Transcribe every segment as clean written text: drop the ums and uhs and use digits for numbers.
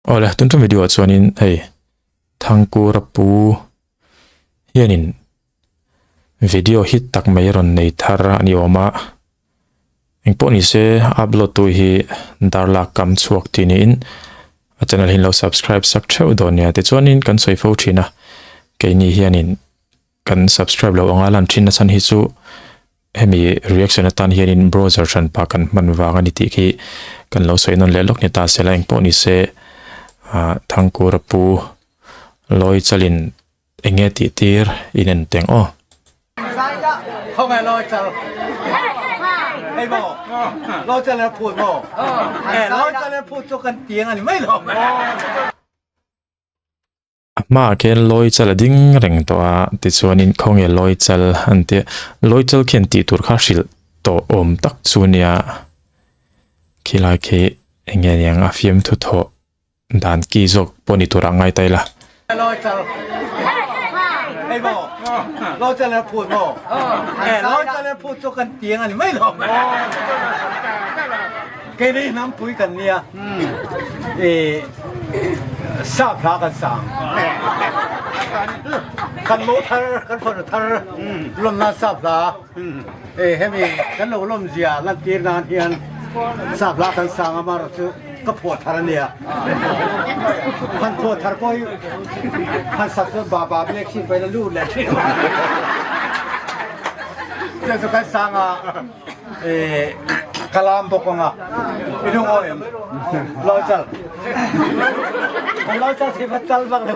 Awle tun ṭum video ah chuanin hei Thangkura pu hianin video hit tak mai rawn nei thar a ni awm a engpawh ni se upload tu hi darlak kam chhuak tih niin a channel hi an lo subscribe sak theuh dawn nia tichuanin kan sawi fo thin a keini hianin kan subscribe loh anga lan thin na chhan hi chu hemi reaction atan hianin browser hran pah kan hman vang a ni tih khi kan lo sawi nawn leh lawk ni ta se la engpawh ni se ah Thangkura pu Lawi chalin eng nge tih tir in en teng aw. A hmaah khian lawi chal a ding reng tawh a tichuanin khawnge lawi chal an tia lawi chal khian tih tur kha hrilh tawh awm tak chu nia khilai khi eng nge niang a fiamthu thawh dan ki zawk pawh ni turah ngai ta ila. Keini hnampui kan nia i sap hla kan sang. Kan mo thar, kan fanu thar lawmna sap hla e hemi kan lo lawm zia lantir nan hian sap hla kan sang a mar chu ka phuah thar a nia. Han phuah thar pawh hi han sak chuan ba ba biak chin pawhin a lut leh thin. Chu chu kan sang a. Ka lam bawk ang a, i lungawi em? Lawi chal. Lawi chal thei va chal vak lo.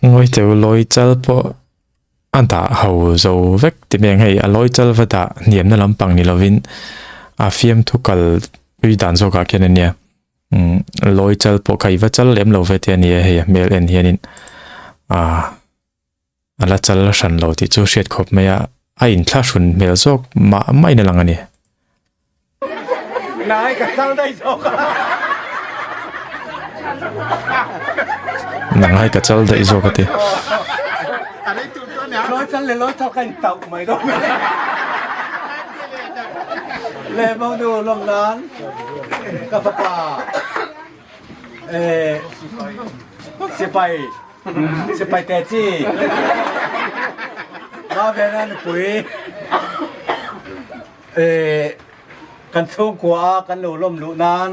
Ngawi teu lawi chal pawh a dah ho zo vek ti mai ang hei a lawi chal va dah hniamna lampang ni lovin a fiamthu kal pui dan zawkah khian a nia lawi chal pawh kha i va chal lem lo ve te a ni a hei a hmel en hianin ah. A la chal hran lo tih chu hriat khawp mai a, a inthlahrun hmel zawk mah mahin a lang a ni. Nai ka chal daih zawk a. Nangai ka chal daih zawk a ti. Lawi chal leh lawi chal ka intauh mai dawn. Le monu lawm nan ka fapa sipai Sipai te chi Mavena nupui kan chhungkua a kan lo lawm luh nan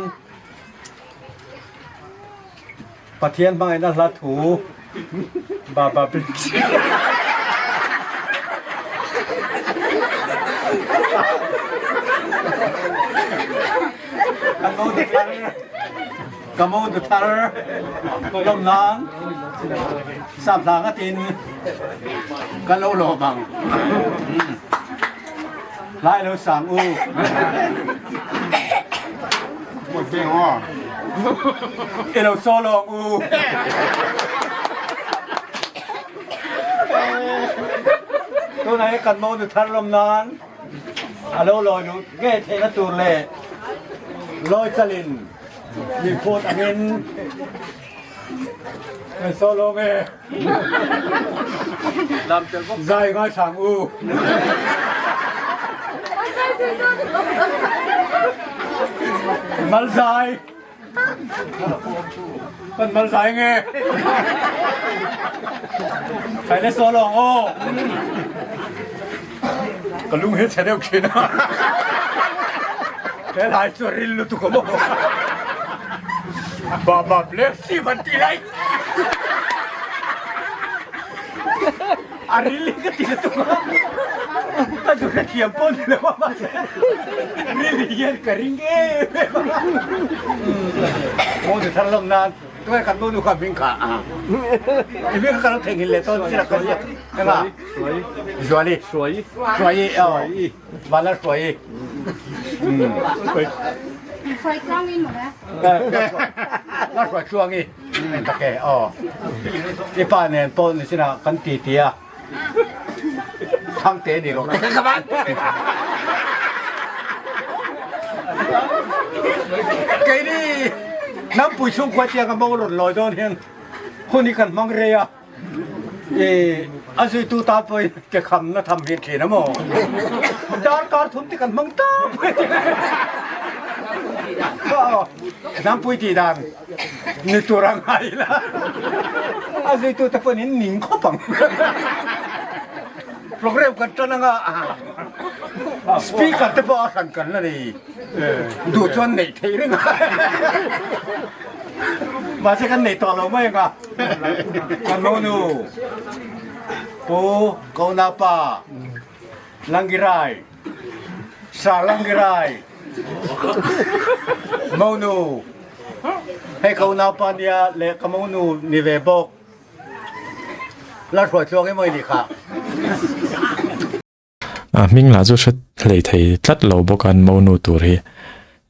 Pathian hmangaihna hla thu Baba Kan lo thar Ka mo nu thar lawm nan sap hla ngatin ka lo lawm ang. Lai lo sang u. I lo so lawng u. Tunah hi kan mo nu thar lawm nan a lo lawi luh ngei theihna tur leh lawi chalin Mi phut angin kan solo nge. Zai ngai sang u. Mal zai. Kan mal zai nge. Sai le solo ang o. Ka lung hi chhe deuh thin a. He lai chu ril lutuk a maw. Baba bless you an ti lai. A ril hi ka ti lutuk a. Ka zu hre thiam pawh ni lo a mahse ril hian ka ring em em a. Maw ni thar lawm nan. Tunge kan nu nu kha hming kha i hming kha ka lo theihnghilh leh tawn sila ka ziak enga Zuali Hruai aw Vanlal Hruai Hruai tluang i maw La Hruai tluang i tak e aw i pa nen pawh ni sinah kan ti ti a Thangte ni rawh Keini Hnampui chhungkhua tiang a mo rawn lawi dawn hian hun hi kan hmang rei a, i a zuitu tan pawhin ke khamna tham hi thin a maw? Darkar thum te kan hmang ta mai. Aw, Hnampui tih dan ni tur a ngai la, a zuitute pawhin in ning khawp ang. Program kan tan anga speaker te pawh a hran kan la nei duh chuan neih theih reng a, mahse kan nei tawh lo mai anga kan monu Pu Konapa Langirai Sa Langirai monu hei ka unaupa nia leh ka monu ni ve bawk. La hruai tluang emaw i nih kha. A hming lah chu hre hlei thei tlat lo bawk an monu tur hi.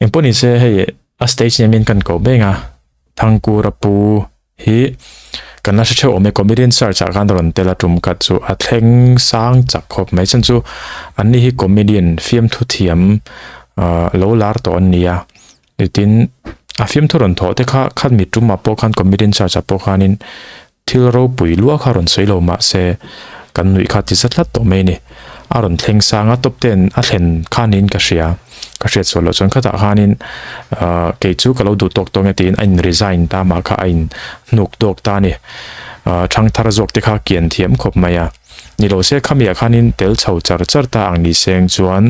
Engpawh ni se hei a stage name in kan koh beng a, Thangkura pu hi kan la hre theuh awm e, comedian search ah khan rawn tel a tum khat chu a thleng sang chak khawp mai chhan chu an ni hi comedian fiamthu thiam ah lo lar tawh an ni a. Nitin a fiamthu rawn thawh te kha khat mi tumah pawh khan comedian search ah pawh khanin thil ropui lua kha rawn sawi lo mah se kan nuih kha ti za tlat tawh mai a ni. A rawn thleng sang a top ten a thlen khanin ka hria ka hriat sual loh chuan khatah khanin ah kei chu ka lo duh tawk tawk nge tiin a in resign ta mah kha a in hnuk tawk ta a ni. Ah thangthar zawk te kha kian thiam khawp mai a ni lo se khamiah khanin tel chho char char ta ang ni seng chuan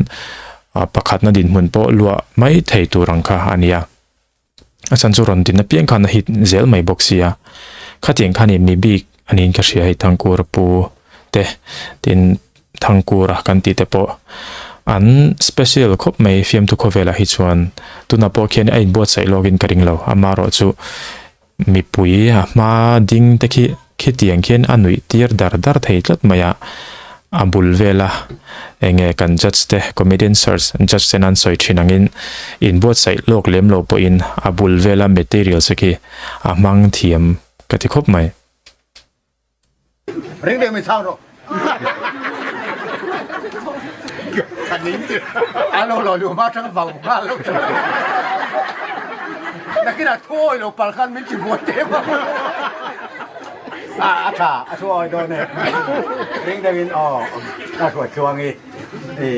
A pakhatna dinhmun pawh luah mai thei tur ang kha a nia. A chhan chu rawn din apiang khan a hit zel mai bawk sia. Khatiang khan in mi bik a niin ka hria hei Thangkura pu te tin Thangkura kan tih te pawh an special khawp mai fiamthu khawvelah hi chuan tunah pawh khian a inbuatsaih lawkin ka ring lo. Amaherawhchu Mipui a hma ding te khi khitiang khian a nuih tir dar dar thei tlat mai a, a bul vela enge kan judge te comedian search judge ten an sawi thin angin inbuatsaih lawk lem lo pawhin a bul vela materials te khi a hmang thiam ka ti khawp mai. Ring deuh min chhang rawh. A lo lo luh hma tang vau nghal lo chu. Nakin a thu awi lo pal khan min ti buai teh vang. A a tha a thu awi dawn e. Ring deuh in aw a hruai tluang i i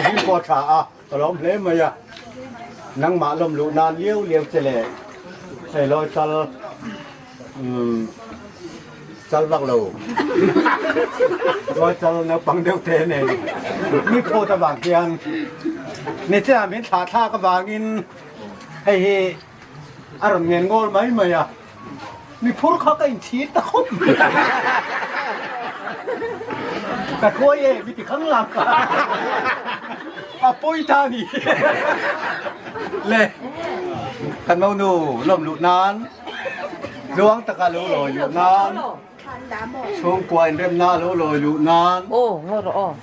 him pawh tha a ka lawm hle mai a. Nangmah lawm luh nan liau liau che le hei lawi tal Umm chal vak lo Rual chal naupang deuh te nei mi phawt avang hian nichina min thlah thlak avangin hei hi a rawn ngen ngawl mai mai a mi phur kha ka inchhir ta khawp mai ka hruai e mi ti khang lang ka a pawi ta ni le kan monu lawm luh nan. Tluang taka lo lawi luh nan, chhungkua inremna lo lawi luh nan,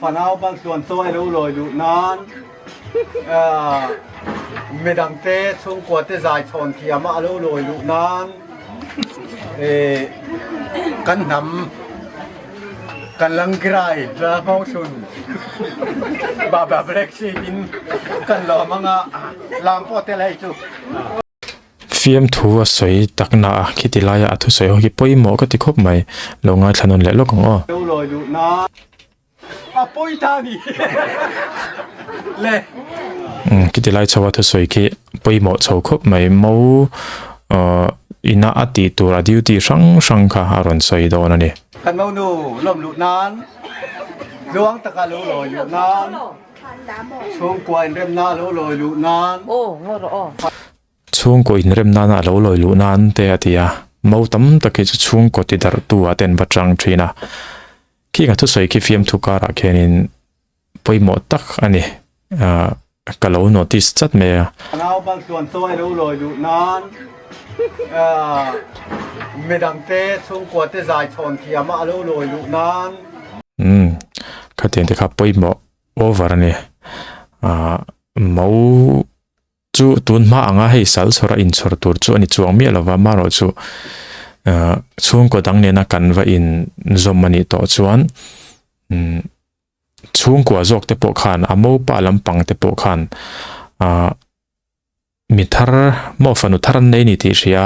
fanau baltluan chawi lo lawi luh nan, midangte chhungkua te zai chhawn thiama a lo lawi luh nan, kan hnam kan langkirai la nghawngchhun Baba Black Sheep in kan lawm anga lam pawh tel hei chu. Fiamthu a sawi tak na a, khiti laia a thusawi ho hi pawimawh ka ti khawp mai, lo ngaithla nawn leh lawk ang aw. Lo lawi luh na a pawi ta ni le. Umm khiti lai chho a thusawi khi pawimawh chho khawp mai, mo ina a tih tur a duty hrang hrang kha a rawn sawi dawn a ni. Kan monu lawm luh nan, tluang taka lo lawi luh nan. Chhungkua inremna a lo lawi luh nan. Chhungkaw inremnana a lo lawi luh nan te a ti a. Mo tam tak hi chu chhungkaw ti darhtu ah te an va chang thin a. Khing a thusawi khi fiamthu karah khianin pawimawh tak a ni. Ahh ka lo notice chat mai a. Nau baltluan chaw a lo lawi luh nan ahh midangte chhungkua te zai chhawn thiama a lo lawi luh nan. Umm khatiang te kha pawimawh over a ni. Ahh mo chu tun hma anga hei sal chhawr a inchhawr tur chu a ni chuang miah lova marawh chu ahh chhungkaw dang nena kan va in zawm a nih tawh chuan umm chhungkua zawk te pawh khan a mopa lampang te pawh khan ahh Mi thar maw fanu thar an nei ni tih hria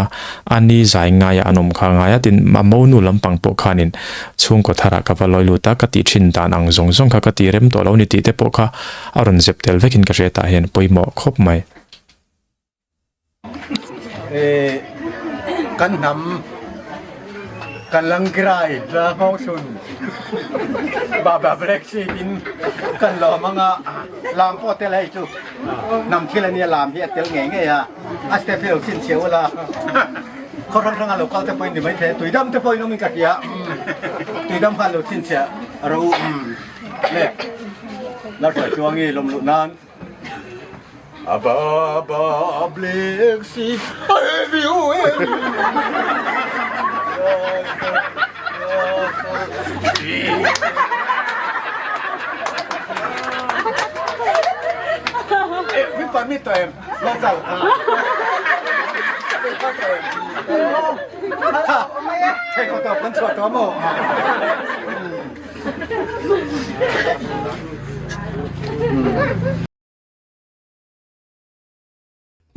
a ni zai ngaia an awm kha ngai a tin a monu lampang pawh khanin chhungkaw tharah ka va lawi lut a ka tih thin dan ang zawng zawng kha ka ti rem tawh lo ni tih te pawh kha a rawn zep tel vekin ka hria tah hian pawimawh khawp mai. Kan hnam kan langgirai la nghawng sun baba black sheep in kan lawm anga lam pawh tel hei chu hnam thil ania lam hi a tel ngei ngei a a step hi lo chhinchhiah ula khaw hrang hranga lo kal te pawhin ni maithei tuidam te pawhin awmin ka hria tuidam khan lo chhinchhiah ro le lalhruai chuangi lawm luh nan. Ababa black sheep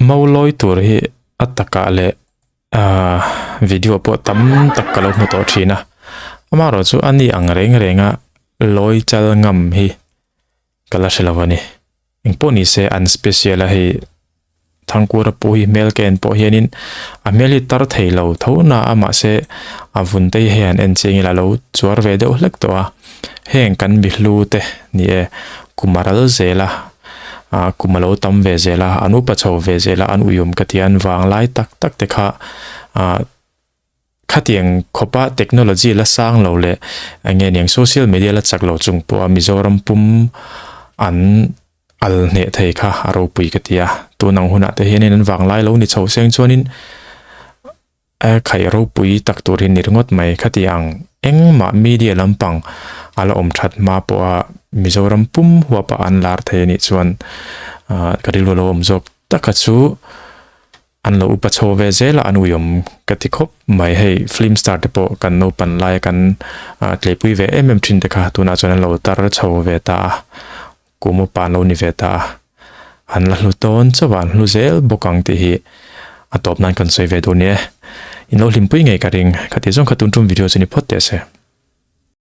Maulawi tur hi a takah leh ahh video pawh tam tak ka lo hmu tawh thin a amaherawh chu a ni ang reng reng a lawi chal ngam hi ka la hre lo a ni engpawh ni se an special a hei Thangkura pawh hi hmel ka en pawh hianin a hmel hi tar thei lo tho na a mahse a vun te hi hei an en chiang ila a lo chuar ve deuh hlek tawh a heng kan mi hlu te ni e kum a ral zel a ah kum a lo tam ve zel a an upa chho ve zel a an uiawm ka ti a an vang lai tak tak te kha ah Khatiang khawpa technology la sang lo leh eng nge niang social media la chak lo chung pawha Mizoram pum an al hneh thei kha a ropui ka ti a. Tun ang hunah te hianin an vanglai lo ni chho seng chuanin a khaih ropui tak tur hi ni ringawt mai. Khatiang engmah media lampang a la awm that hma pawha Mizoram pum huapa an lar thei anih chuan ka rilru lo awm zawk taka chu An lo upa chho ve zel a, an uiawm ka ti khawp mai. Hei film star te pawh kan naupan laia kan tleipui ve em em thin te kha tunah chuan an lo tar chho ve ta a, kum upa an lo ni ve ta a. An la hlu tawn chauh a, an hlu zel bawk ang tih hi a tawp nan kan sawi ve duh ni e. In lo hlimpui ngei ka ring. Khati zawng kha tun tum video chu ni phawt teh se.